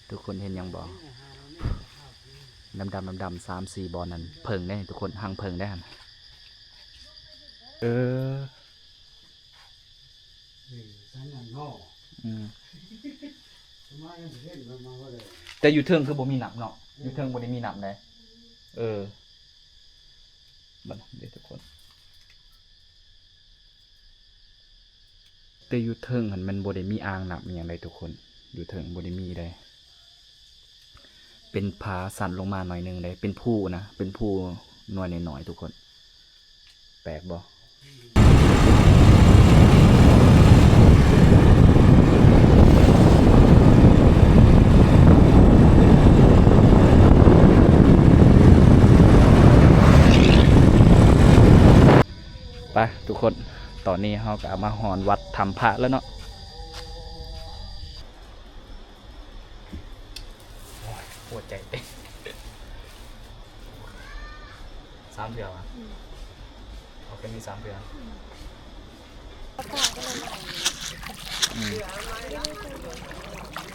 ທຸກຄົນເຫັນຫຍັງບໍ່? ດຳໆ ດຳໆ ສາມສີ່ບ່ອນນັ້ນ ເຜິ້ງເດ້ທຸກຄົນ ຮັງເຜິ້ງເດ້ຫັ້ນ. ເອີ ນີ້ສັນນັ້ນເນາະ ອືມ ມາຍັງເຫັນມັນມາບໍ່ໄດ້ ແຕ່ຢູ່ເທິງຄືບໍ່ມີນ້ຳເນາະ ອືມ ຢູ່ເທິງບໍ່ໄດ້ມີນ້ຳໃດ. ເອີ ບັດນີ້ເດ້ທຸກຄົນ ແຕ່ຢູ່ເທິງຫັ້ນມັນບໍ່ໄດ້ມີອ່າງນ້ຳອີ່ຫຍັງໃດທຸກຄົນ ຢູ່ເທິງບໍ່ໄດ້ມີໃດ. ເປັນຜາສັ້ນລົງມາໜ້ອຍໜຶ່ງເດ້ ເປັນພູນະ ເປັນພູໜ່ວຍນ້ອຍໆ ທຸກຄົນ ແປກບໍ່? ໄປທຸກຄົນ ຕອນນີ້ເຮົາກໍມາຮອດວັດຖ້ຳພະແລ້ວເນາະ. ໂອ້ຍ ຫົວໃຈເຕັ້ນ ສາມເທື່ອຫວາ? ອືມ ເອົາແຄ່ນີ້ສາມເທື່ອ. ອືມ ອືມ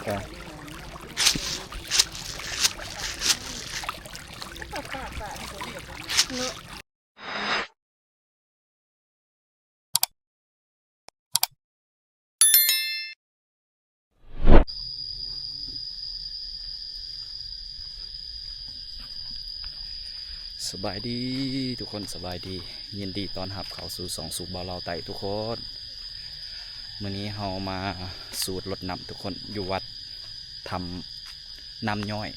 ເນາະ. ສະບາຍດີທຸກຄົນ ສະບາຍດີ ຍິນດີຕ້ອນຮັບເຂົ້າສູ່ຊ່ອງສູດບ່າວລາວໃຕ້ທຸກຄົນ. ມື້ນີ້ເຮົາມາສູດລົດນ້ຳທຸກຄົນ ຢູ່ວັດ ຖ້ຳນ້ຳຍ້ອຍ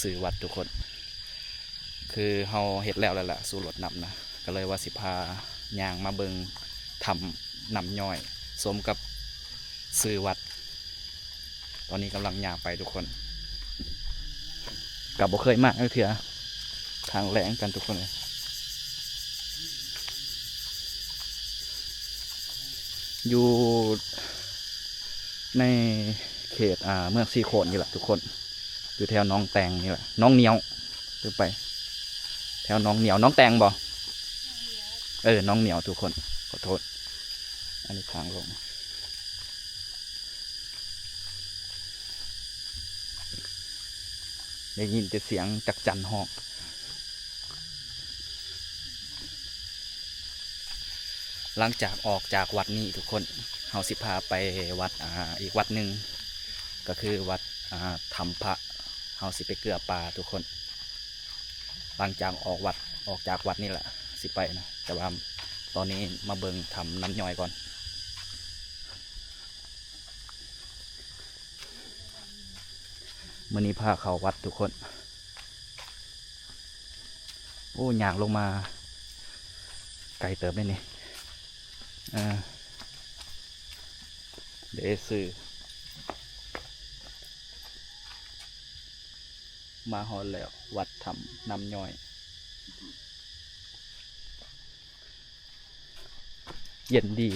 ຊື່ວັດທຸກຄົນ ຄືເຮົາເຮັດແລ້ວແລ້ວລະ ສູດລົດນ້ຳນະ ກໍເລີຍວ່າຊິພາຍ່າງມາເບິ່ງຖ້ຳນ້ຳຍ້ອຍ ສົມກັບຊື່ວັດ. ຕອນນີ້ກຳລັງຍ່າງໄປທຸກຄົນ ກໍບໍ່ເຄີຍມາຈັກເທື່ອ ຄັ້ງແລກກັນທຸກຄົນເອີຍ. ຢູ່ໃນເຂດ ອ່າ ເມືອງສີໂຄດນີ້ແຫຼະທຸກຄົນ ຢູ່ແຖວໜອງແຕ່ງນີ້ແຫຼະ ໜອງໜຽວ ຫຼືໄປແຖວໜອງໜຽວ ໜອງແຕ່ງບໍ່? ເອີ ໜອງໜຽວທຸກຄົນ ຂໍໂທດ ອັນນີ້ທາງລົງ. ໄດ້ຍິນແຕ່ສຽງຈັກຈັນຮ້ອງ. ຫຼັງຈາກອອກຈາກວັດນີ້ທຸກຄົນ ເຮົາຊິພາໄປວັດ ອ່າ ອີກວັດໜຶ່ງ ກໍຄືວັດ ອ່າ ຖ້ຳພະ ເຮົາຊິໄປເກືອປ່າທຸກຄົນ. ຫຼັງຈາກອອກວັດ ອອກຈາກວັດນີ້ແຫຼະ ຊິໄປນະ ແຕ່ວ່າຕອນນີ້ມາເບິ່ງຖ້ຳນ້ຳຍ້ອຍກ່ອນ. ມື້ນີ້ພາເຂົ້າວັດທຸກຄົນ. ໂອ້ ຍ່າງລົງມາໄກເຕີບເດ້ນີ້. ເອີ ເດ ຊື່ ມາຮອດແລ້ວ ວັດຖ້ຳນ້ຳຍ້ອຍ. ເຢັນດີ.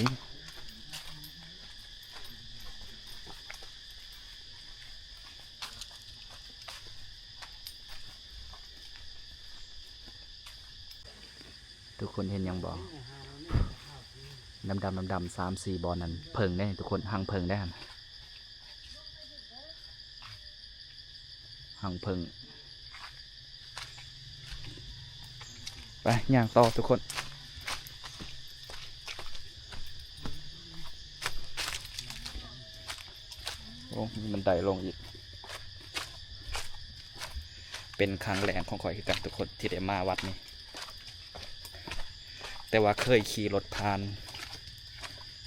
ທຸກຄົນເຫັນຫຍັງບໍ່? ດຳໆ ດຳໆ ສາມສີ່ບ່ອນນັ້ນ ເຜິ້ງເດ້ທຸກຄົນ ຮັງເຜິ້ງເດ້ຫັ້ນ. ຮັງເຜິ້ງ. ໄປ ຍ່າງຕໍ່ທຸກຄົນ. ໂອ້ ມີບັນໄດລົງອີກ. ເປັນຄັ້ງແລກຂອງຂ້ອຍຄືກັນທຸກຄົນ ທີ່ໄດ້ມາວັດນີ້. ແຕ່ວ່າເຄີຍຂີ່ລົດຜ່ານ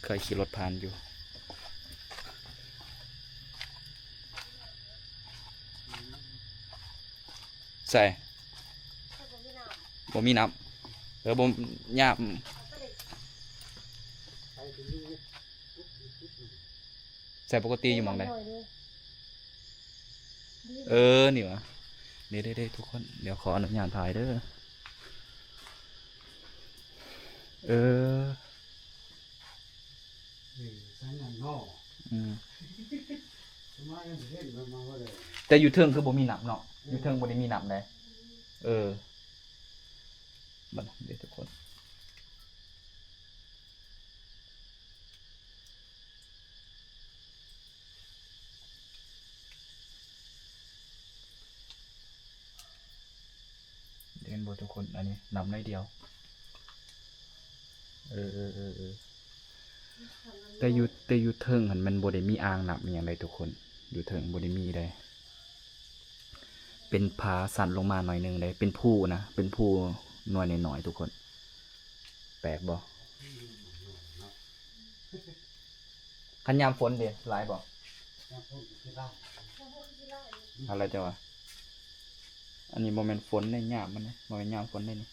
ເຄີຍຂີ່ລົດຜ່ານຢູ່. ໃສ່ ບໍ່ມີນ້ຳ ເອີ ບໍ່ ຍາມ ໃສ່ ປົກກະຕິຢູ່ໝ່ອງໃດ? ເອີ ນີ້ຫວາ ເດ້ໆໆ ທຸກຄົນ ດຽວຂໍອະນຸຍາດຖ່າຍເດີ. ເອີ ນີ້ສັນນັ້ນເນາະ ອືມ ມາຍັງເຫັນມັນມາບໍ່ໄດ້ ແຕ່ຢູ່ເທິງຄືບໍ່ມີນ້ຳເນາະ ຢູ່ເທິງບໍ່ໄດ້ມີນ້ຳໃດ. ເອີ ບັດນີ້ເດ້ທຸກຄົນ. ທຸກຄົນ ອັນນີ້ນ້ຳໜ້ອຍດຽວ. ເອີ ເອີ ເອີ ເອີ ແຕ່ຢູ່ ແຕ່ຢູ່ເທິງຫັ້ນມັນບໍ່ໄດ້ມີອ່າງນ້ຳອີ່ຫຍັງໃດ໋ທຸກຄົນ, ຢູ່ເທິງບໍ່ໄດ້ມີໃດ໋. ເປັນຜາຊັນລົງມາໜ້ອຍໜຶ່ງເດ້ ເປັນພູນະ ເປັນພູໜ່ວຍນ້ອຍໆ ທຸກຄົນ. ແປກບໍ່? ຄັນຍາມຝົນເດ ຫຼາຍບໍ່? ຍາມຝົນກໍຄືຫຼາຍ. ເອົາລະເຈົ້າວ່າ ອັນນີ້ບໍ່ແມ່ນຝົນເດ້ ຍາມມັນເດ້ ບໍ່ແມ່ນຍາມຝົນເດ້ນີ້.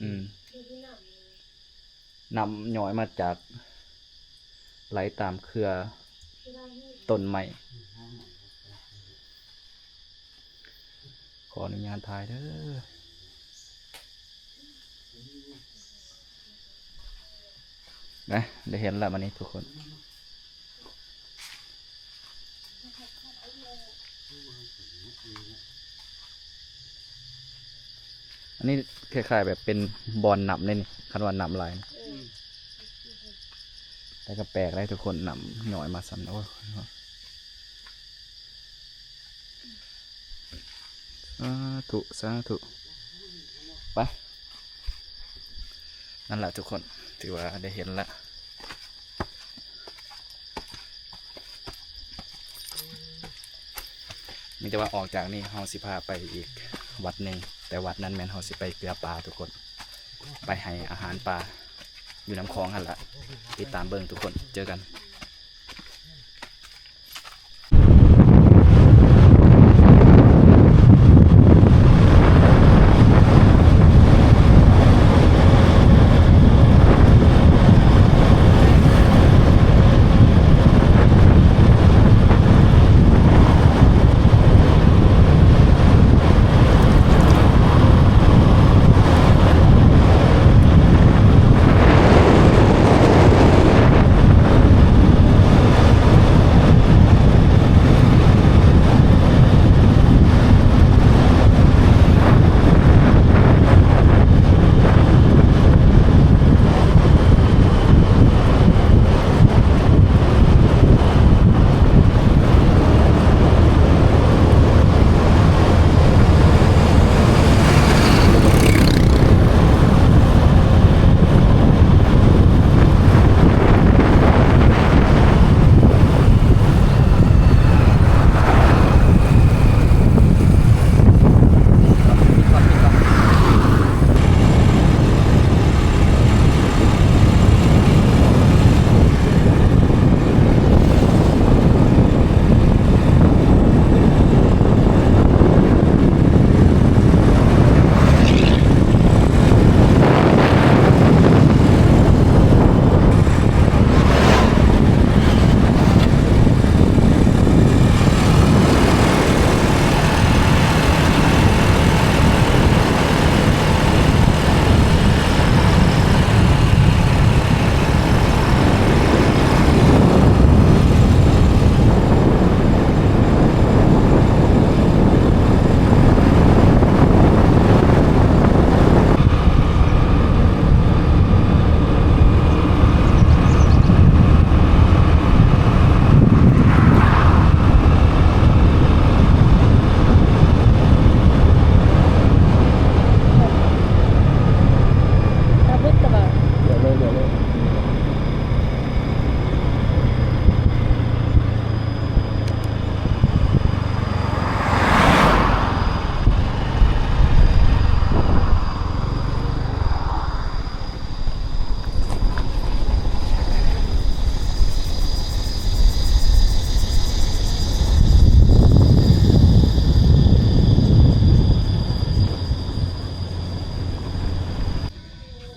ອືມ ນ້ຳຍ້ອຍມາຈາກ ໄຫຼຕາມເຄືອຕົ້ນໄມ້. ຂໍອະນຸຍາດຖ່າຍເດີ. ນະ ໄດ້ເຫັນແລ້ວບັດນີ້ທຸກຄົນ. ອັນນີ້ຄ້າຍໆແບບເປັນບ່ອນນ້ຳເດ້ນີ້ ຄັນວ່ານ້ຳຫຼາຍນະ. ອືມ ແຕ່ກໍແປກໄດ໋ທຸກຄົນ ນ້ຳຍ້ອຍມາສ່ຳ. ໂອ້ຍ ສາທຸ ສາທຸ. ໄປ ນັ້ນລະທຸກຄົນ ຖືວ່າໄດ້ເຫັນລະ. ມີແຕ່ວ່າອອກຈາກນີ້ເຮົາຊິພາໄປອີກວັດໜຶ່ງ, ແຕ່ວັດນັ້ນແມ່ນເຮົາຊິໄປເກືອປາທຸກຄົນ, ໄປໃຫ້ອາຫານປາຢູ່ນ້ຳຂອງຫັ້ນລະ. ຕິດຕາມເບິ່ງທຸກຄົນ, ເຈີກັນ.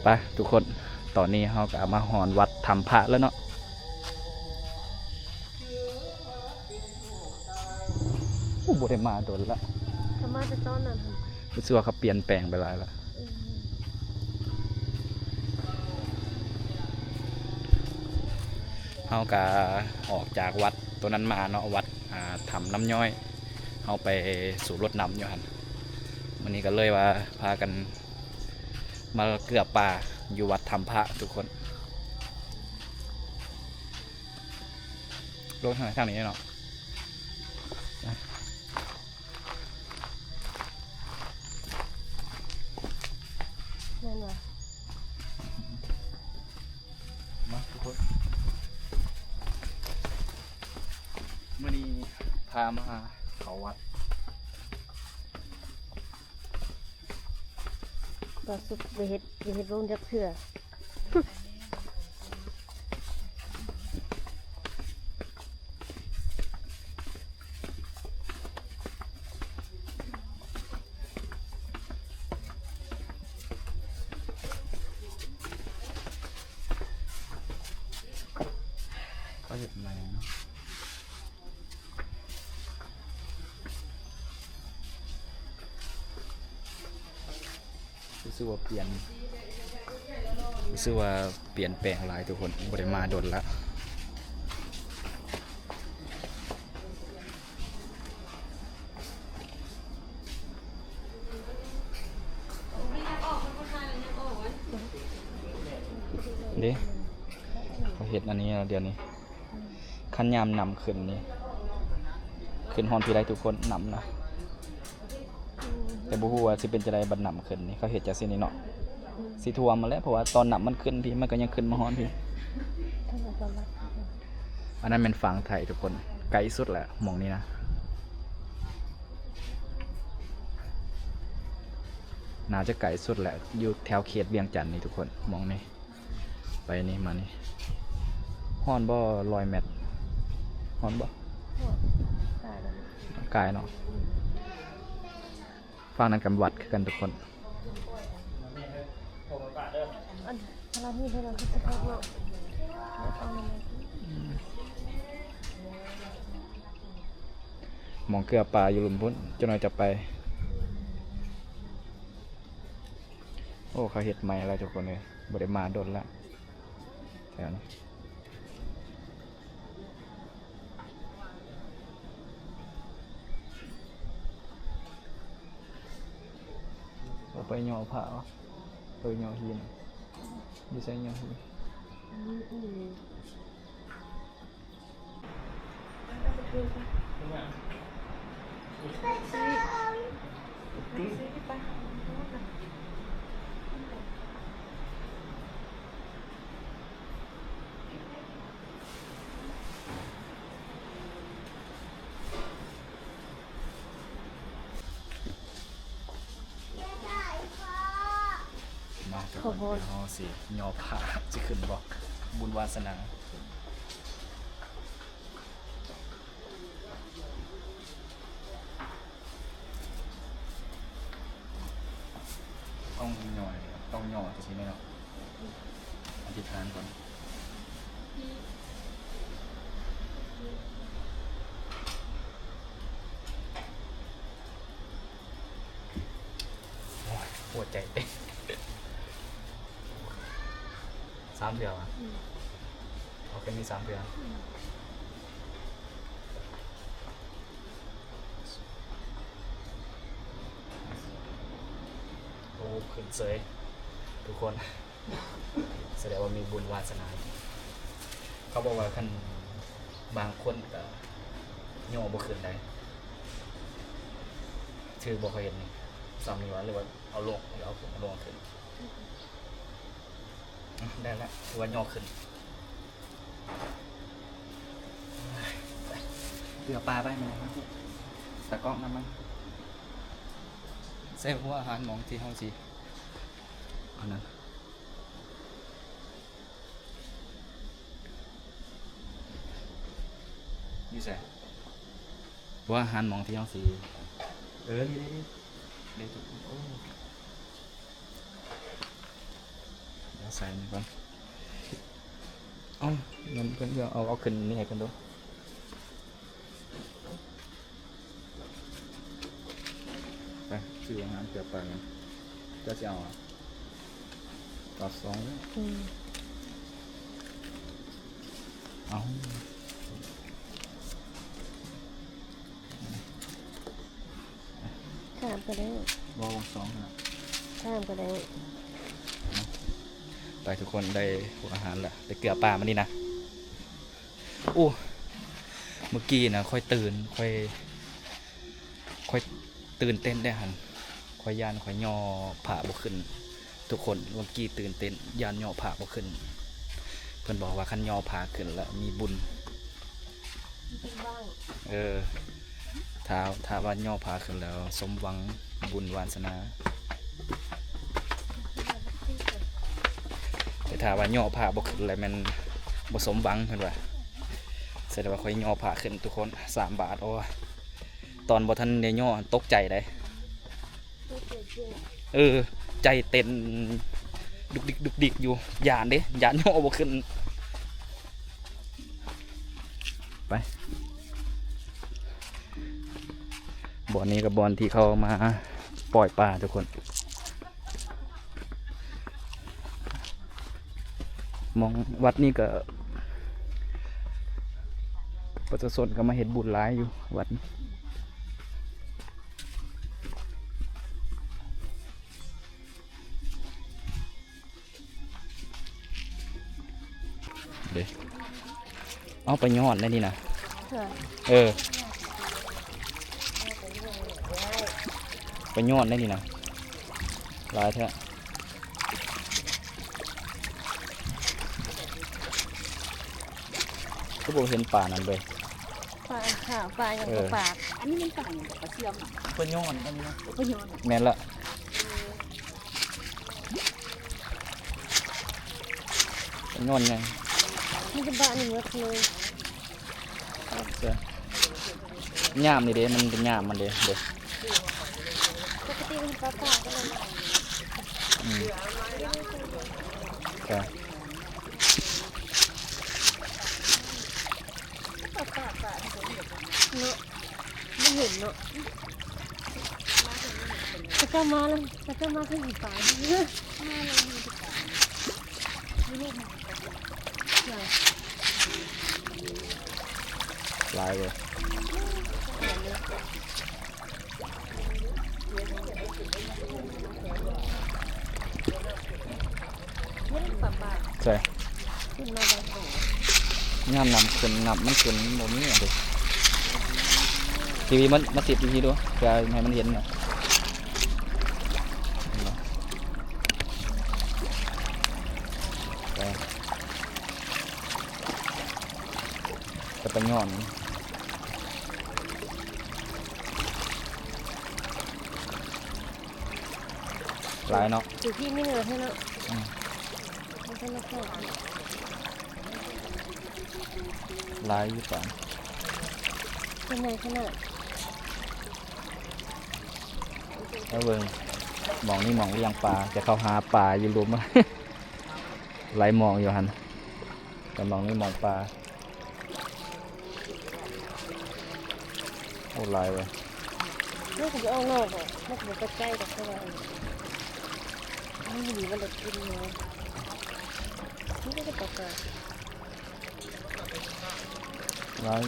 ໄປທຸກຄົນ, ຕອນນີ້ເຮົາກໍມາຮອດວັດຖ້ຳພະແລ້ວເນາະ. ໂອ້ ບໍ່ໄດ້ມາດົນລະ. ກໍມາແຕ່ຕອນນັ້ນຫັ້ນ. ຮູ້ສຶກວ່າເຂົາປ່ຽນແປງໄປຫຼາຍລະ. ເອີ ເຮົາກະອອກຈາກວັດໂຕນັ້ນມາເນາະ, ວັດ ອ່າ ຖ້ຳນ້ຳຍ້ອຍ. ເຮົາໄປສູບລົດນ້ຳຢູ່ຫັ້ນ. ມື້ນີ້ກໍເລີຍວ່າພາກັນມາເກືອປາຢູ່ວັດຖ້ຳພະທຸກຄົນ. ລົງທາງໃນ ທາງນີ້ເນາະ. ໄປ. າມາເຂົ້າວັດ. ບໍ່ສຸກ ໄປເຮັດ ໄປເຮັດວົງຈັກເທື່ອ. ເຂົາເຮັດໃໝ່ເນາະ. ຮູ້ສຶກວ່າປ່ຽນ ຮູ້ສຶກວ່າປ່ຽນແປງຫຼາຍທຸກຄົນ ບໍ່ໄດ້ມາດົນລະ. ເດ້ ເຂົາເຮັດອັນນີ້ແລ້ວດຽວນີ້. ຄັນຍາມນ້ຳຂຶ້ນນີ້ ຂຶ້ນຮອດພີ້ໄດ໋ທຸກຄົນ ນ້ຳນະ. ແຕ່ບໍ່ຮູ້ວ່າຊິເປັນຈັ່ງໃດບັດນ້ຳຂຶ້ນນີ້ ເຂົາເຮັດຈັ່ງຊີ້ນີ້ເນາະ. ຊິຖ້ວມຫັ້ນແຫຼະ ເພາະວ່າຕອນນ້ຳມັນຂຶ້ນພີ້ ມັນກໍຍັງຂຶ້ນມາຮອດພີ້. ອັນນັ້ນແມ່ນຝັ່ງໄທທຸກຄົນ ໃກ້ສຸດແຫຼະໝ່ອງນີ້ນະ. ໜ້າຈະໃກ້ສຸດແຫຼະ ຢູ່ແຖວເຂດວຽງຈັນນີ້ທຸກຄົນ ໝ່ອງນີ້. ໄປນີ້ມານີ້ ຮອດບໍ່ ຮ້ອຍແມັດ ຮອດບໍ່? ຮອດ ກາຍແລ້ວ ກາຍເນາະ. ຝັ່ງນັ້ນກະວັດຄືກັນທຸກຄົນ. ອັນ ພາລາມີດໃຫ້ເຮົາຄືຊິຄັກເນາະ. ໝ່ອງເກືອປາຢູ່ລຸ່ມພຸ້ນ ຈັກໜ້ອຍຈະໄປ. ໂອ້ ເຂົາເຮັດໃໝ່ແລ້ວທຸກຄົນເອີຍ ບໍ່ໄດ້ມາດົນລະແຖວນີ້. ເອົາໄປຍໍພະວະ ໄປຍໍຫີນ. ຢູ່ໃສຍໍຫີນ? ມາທຸກຄົນ ເຮົາຊິຍໍພະ ຊິຂຶ້ນບໍ່ ບຸນວາສະໜາ. ຕ້ອງຍໍ ຕ້ອງຍໍຈັ່ງຊີ້ແມ່ນເນາະ. ອະທິຖານກ່ອນ. ໂອ້ຍ ຫົວໃຈເຕັ້ນ ສາມເທື່ອຫວາ? ອືມ ເອົາແຄ່ນີ້ສາມເທື່ອ. ອືມ ໂອ້ ຂຶ້ນເສີຍທຸກຄົນ. ສະແດງວ່າມີບຸນວາສະໜາ. ເຂົາບອກວ່າຄັນບາງຄົນກະຍໍບໍ່ຂຶ້ນໄດ້. ຖືກບໍ່ ເຂົາເຮັດນີ້ ສ່ຳນີ້ຫວາ ຫຼືວ່າເອົາລົງ ຫຼືເອົາຂຶ້ນ ເອົາລົງ ເອົາຂຶ້ນ? ອືມ ໄດ້ລະ ຖືວ່າຍໍຂຶ້ນ. ໄປ ເກືອປາໄປ ມາ ຕາກ້ອງນຳມັນ. ໃສ່ຫົວອາຫານໝ່ອງທີ່ເຮົາຊິ ອັນນັ້ນ ຢູ່ໃສ? ວ່າຫັ້ນ ໝ່ອງທີ່ເຮົາຊິ ເອີ ນີ້ໆໆ ເດ້ ໂອ້ ດຽວໃສ່ນີ້ກ່ອນ. ເອົ້າ ມັນເພິ່ນເອົາ ເອົາຂຶ້ນນີ້ໃຫ້ເພິ່ນດູ. ໄປ ຊື້ອາຫານເກືອປາກັນ. ເຈົ້າຊິເອົາຫວາ? ເອົາສອງເດີ. ອືມ ເອົາ ສາມກໍໄດ້. ບໍ່ ສອງນະ. ສາມກໍໄດ້. ໄປ ທຸກຄົນ ໄດ້ຫົວອາຫານລະ ໄດ້ເກືອປາມານີ້ນະ. ໂອ້ ເມື່ອກີ້ນະ ຂ້ອຍຕື່ນ ຂ້ອຍ ຂ້ອຍຕື່ນເຕັ້ນໄດ໋ຫັ້ນ. ຂ້ອຍຢ້ານ ຂ້ອຍຍໍພະບໍ່ຂຶ້ນ ທຸກຄົນ. ເມື່ອກີ້ຕື່ນເຕັ້ນ ຢ້ານຍໍພະບໍ່ຂຶ້ນ. ເພິ່ນບອກວ່າຄັນຍໍພະຂຶ້ນລະມີບຸນ. ເອີ. ຖ້າ ຖ້າວ່າຍໍ້ຜ້າຂຶ້ນແລ້ວສົມຫວັງບຸນວາສະໜາ ແຕ່ຖ້າວ່າຍໍ້ຜ້າບໍ່ຂຶ້ນແລ້ວແມ່ນບໍ່ສົມຫວັງເພິ່ນວ່າ. ສະແດງວ່າຂ້ອຍຍໍ້ຜ້າຂຶ້ນທຸກຄົນ ສາມບາດ. ໂອ້ ຕອນບໍ່ທັນໄດ້ຍໍ້ຕົກໃຈໃດ. ເອີ ໃຈເຕັ້ນດຸກດິກດຸກດິກຢູ່ ຢ້ານເດ້ ຢ້ານຍໍ້ບໍ່ຂຶ້ນ. ໄປ ບ່ອນນີ້ກໍບ່ອນທີ່ເຂົາມາປ່ອຍປາທຸກຄົນ. ໝ່ອງວັດນີ້ກໍປະຊາຊົນກໍມາເຮັດບຸນຫຼາຍຢູ່ວັດນີ້. ເດ້ ເອົາໄປຍ້ອນໄດ້ນີ້ນະ. ເອີ ໄປຍ້ອນໄດ້ນີ້ນະ ຫຼາຍແທ້. ຄືບໍ່ເຫັນປານັ້ນເວີຍ? ປາຂາວ ປາຫຍັງກໍປາກ. ອັນນີ້ມັນປາຫຍັງ? ປາເຊື່ອມ. ປາຍ້ອນອັນນີ້ນະ. ປາຍ້ອນ. ແມ່ນລະ. ຍ້ອນຫຍັງ? ມີແຕ່ບາດນີ້ໝົດເລີຍ. ຍາມນີ້ເດ້ ມັນເປັນຍາມມັນເດ້ ເດ້. ປົກກະຕິມັນປາປາກກໍໄດ້. ອືມ ເນາະ ບໍ່ເຫັນເນາະ. ເຂົາເຈົ້າມາແລ້ວ ເຂົາເຈົ້າມາຄືເຫັນປາ. ມາແລ້ວເຫັນປາ. ຫຼາຍເວີຍ. ໃສ? ຍາມນ້ຳຂຶ້ນ ນ້ຳມັນຂຶ້ນ ມັນບໍ່ມີອັນເດ. ທີວີ ມາ ມາຕິດຢູ່ພີ້ດູ ເພື່ອໃຫ້ມັນເຫັນນະ. ແຕ່ປາຍ້ອນ ຫຼາຍເນາະ. ຢູ່ພີ້ມີເໜືອແທ້ເນາະ. ອືມ ມັນທຳມະຊາດ ຫຼາຍຢູ່ປານ ສ່ວນໃຫຍ່ຂະໜາດ. ມາເບິ່ງ ໝ່ອງນີ້ໝ່ອງລ້ຽງປາ ແຕ່ເຂົາຫາປາຢູ່ລຸ່ມ. ຫຼາຍໝ່ອງຢູ່ຫັ້ນ ແຕ່ໝ່ອງນີ້ໝ່ອງປາ. ໂອ້ ຫຼາຍເວີຍ. ມັນກໍບໍ່ອອກນອກດອກ ມັນກໍບໍ່ໄປໃກ້ດອກ ເພາະວ່າມັນຢູ່ນີ້ມັນໄດ້ກິນເນາະ. ມັນກໍຈະປະກາດ ຫຼາຍ.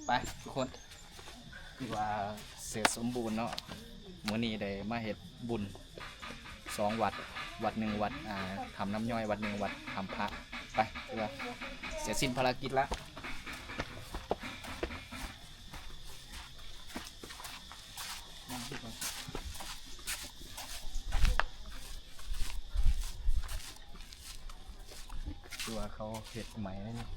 ໄປ ທຸກຄົນ ຖືວ່າເສັດສົມບູນເນາະ. ມື້ນີ້ໄດ້ມາເຮັດບຸນສອງວັດ ວັດໜຶ່ງວັດ ອ່າ ຖ້ຳນ້ຳຍ້ອຍ ວັດໜຶ່ງວັດຖ້ຳພະ. ໄປ ຖືວ່າເສັດສິ້ນພາລະກິດລະ. ຄືວ່າເຂົາເຮັດໃໝ່ແລ້ວນີ້.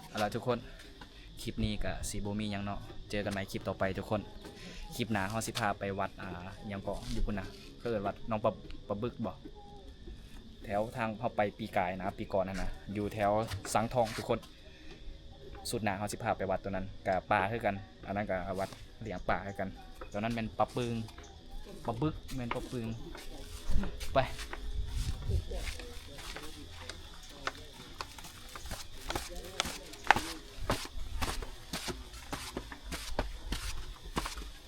ເອົາລະທຸກຄົນ ຄລິບນີ້ກະຊິບໍ່ມີຫຍັງເນາະ. ເຈີກັນໃໝ່ຄລິບຕໍ່ໄປທຸກຄົນ. ຄລິບໜ້າເຮົາຊິພາໄປວັດ ອ່າ ຫຍັງເກາະ ຢູ່ພຸ້ນນະ ເຂົາເອີ້ນວັດໜອງປາ ປາບຶກບໍ ແຖວທາງເຮົາໄປປີກາຍນະ ປີກ່ອນຫັ້ນນະ ຢູ່ແຖວສັງທອງທຸກຄົນ. ຊຸດໜ້າເຮົາຊິພາໄປວັດໂຕນັ້ນ ກະປາຄືກັນ ອັນນັ້ນກະວັດລ້ຽງປາຄືກັນ. ໂຕນັ້ນແມ່ນປາປຶງ ປາບຶກ ແມ່ນປາປຶງ. ໄປ.